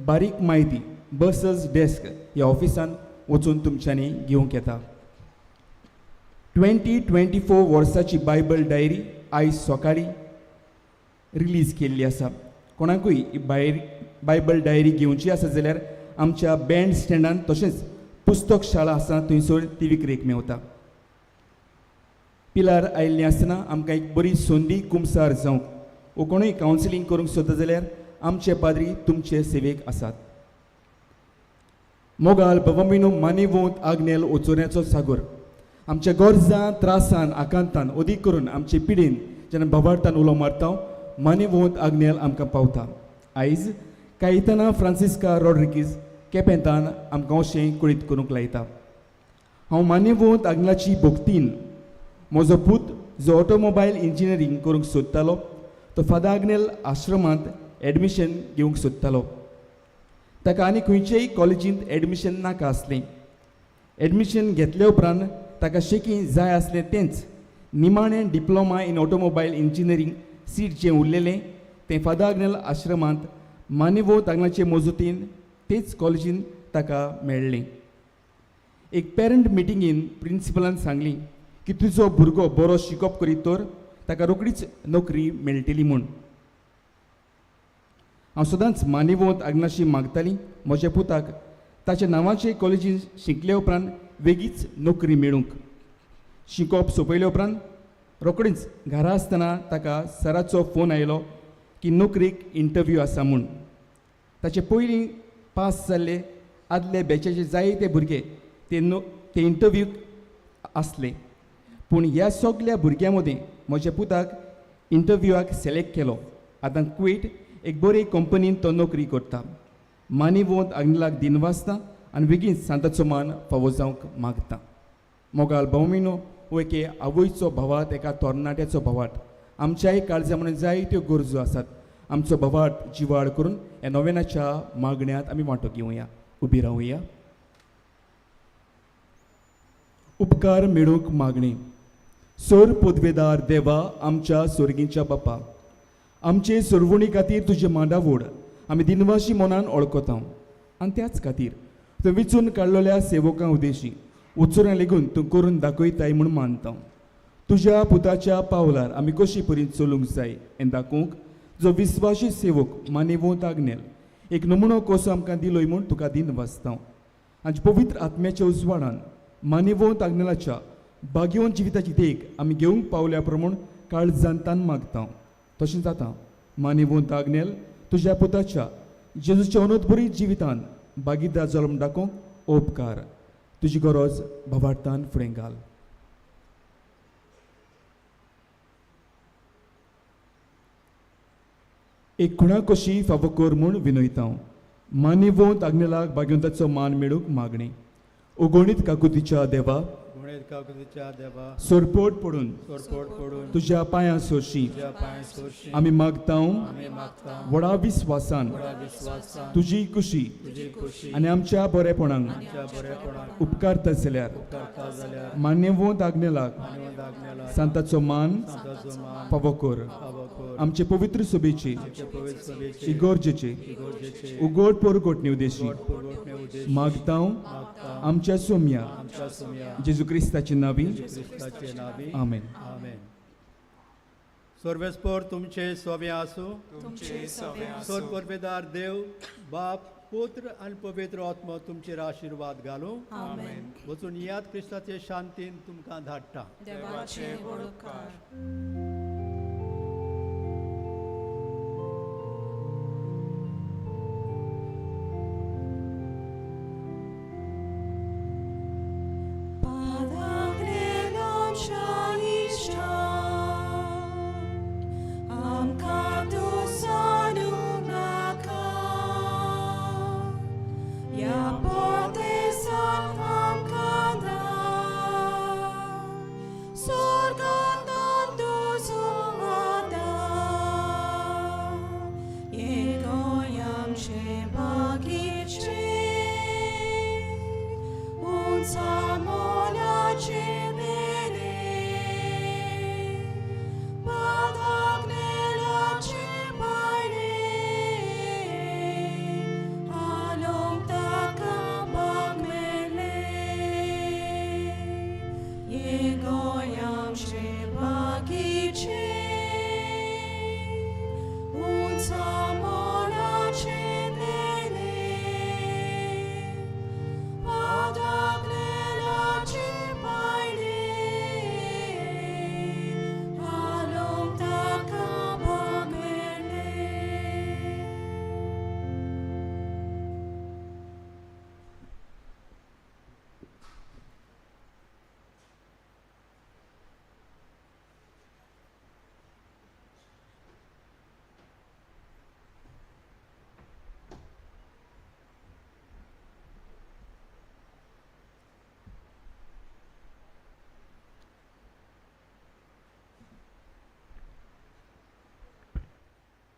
बारीक म्हायती बसस डेस्क ह्या ऑफिसान वचून तुमच्यांनी घेवंक येता. 2024 वर्साची बायबल डायरी आयज सकाळीं रिलीज केल्ली आसा. कोणाकूय बायबल डायरी घेवची आसा जाल्यार आमच्या बँड स्टँडान तशेंच पुस्तक शाळा आसा थंयसर ती विक्रेक मेवता. पिलार आयिल्लीं आसतना आमकां एक बरी संदी कुमसार जावंक वो कोणूय कावन्सिलींग करूंक सोदता जाल्यार आमचे पाद्री तुमचे सेवेक आसात. मोगाल भवमिनो मानेवोंत आग्नेल ओचोऱ्याचो सागोर आमच्या गरजां त्रासान आकांतान अदीक करून आमचे पिडेन जेन्ना भावार्थान उलो मारता मानेवोंत आग्नेल आमकां पावता. आयज कायताना फ्रांसिस्का रॉड्रिगीज केपेंतान आमकां अशें कळीत करूंक लायता. हांव मानेवोंत आग्नेलाची भक्तीन म्हजो पूत जो ऑटोमोबायल इंजिनियरींग करूंक सोदतालो तो फादर आग्नेल आश्रमांत एडमिशन घेवंक सोदतालो. ताका आनी खंयचेय कॉलेजींत एडमिशन नाका आसलें. एडमिशन घेतले उपरांत ताका शेकी जाय आसलें तेंच निमाणें diploma in automobile engineering seat जें उरलेलें तें फादर आग्नेल आश्रमांत मानेवो तांगलाचे मजुतीन तेच कॉलेजीन ताका मेळ्ळें. एक पेरंट मिटिंगेन प्रिंसिपलान सांगली की तुजो भुरगो बरो शिकप करीत तर ताका रोखडीच नोकरी मेळटली म्हूण. हांव सदांच मानेवोंत आग्नाशी मागताली म्हज्या पुताक ताच्या नांवाचे कॉलेजीन शिकले उपरांत वेगीच नोकरी मेळूंक. शिकोवप सोंपयले उपरांत रोखडीच घरा आसतना ताका सराचो फोन आयलो की नोकरेक इंटरव्यू आसा म्हूण. ताचे पयलीं पास जाल्ले आदले बॅचाचे जायते भुरगे ते नो ते इंटरव्यूक आसले, पूण ह्या सगल्या भुरग्यां मदीं म्हज्या पुताक इंटरव्यूआक सिलेक्ट केलो. आतां कुवेट एक बरी कंपनीन तो नोकरी करता. मानिवोंत आग्नेलाक दिनवासता आनी बेगीन सांताचो मान फावो जावंक मागता. मोगाल भौमिनो हो एके आवयचो भावात एका तरणाट्याचो भावात आमच्याय काळजा म्हणून जायत्यो गरजो आसात. आमचो भावात जिवाळ करून ह्या नोवेनाच्या मागण्यांत आमी वांटो घेवया. उबी रावया. उपकार मेळूंक मागणी. सोर पदवेदार देवा आमच्या सोर्गींच्या बापा, आमचे सोरवणी खातीर तुजे मांडावोड आमी दिनवाशी मनान ओळखता आनी त्याच खातीर तूं विचून काडलेल्या सेवकां उदेशी उचुरां लेगून तूं करून दाखयताय म्हूण मानता. तुज्या पुताच्या पावलार आमी कशी परी चलूंक जाय हें दाखोवंक जो विस्वाशी सेवक मानेवोंत आग्नेल एक नमुनो कसो आमकां दिलोय म्हूण तुका दिनवासता. आनी पवित्र आत्म्याच्या उजवाडान मानेवोंत आग्नेलाच्या भाग्यवंत जिविताची देख आमी घेवंक पावल्या प्रमाण काळजान तान मागता. तशें जाता मानेवंत आग्नेल तुज्या पुताच्या जेजूच्या अनोदबरी जिवितान भागीदार जल्म दाखोवंक उपकार. तुजी गरज भावार्थान फुडें घाल. एक खुणा कशी फावो कर म्हूण विनयता. मानेवंत आग्नेलाक भाग्यवंताचो मान मेळूंक मागणी. उगोणीत काकुतीच्या देवा, सोरपोट पडून तुज्या पांयां सोरशी आमी मागता व्हडा विस्वासान तुजी खुशी आनी आमच्या बरेपणाक उपकारता जाल्यार मान्यवंत आग्नेलाक सांताचो मान फावो कर. आमचे पवित्र सभेचे इगोर्जेचे उगोट पोरगोटणी उदेशी मागता आमच्या सोम्या जेजू क्रिस्ताचे नावी. आमेन. सर्वेस्पोर तुमचे सोबे आसूं. सोर परबेदार देव बाप पुत्र आनी पवित्र आत्मो तुमचेर आशिर्वाद घालूं. वचून याद क्रिस्ताचे शांतीन तुमकां धाडटा. देवाचे व्हड उपकार. Yeah.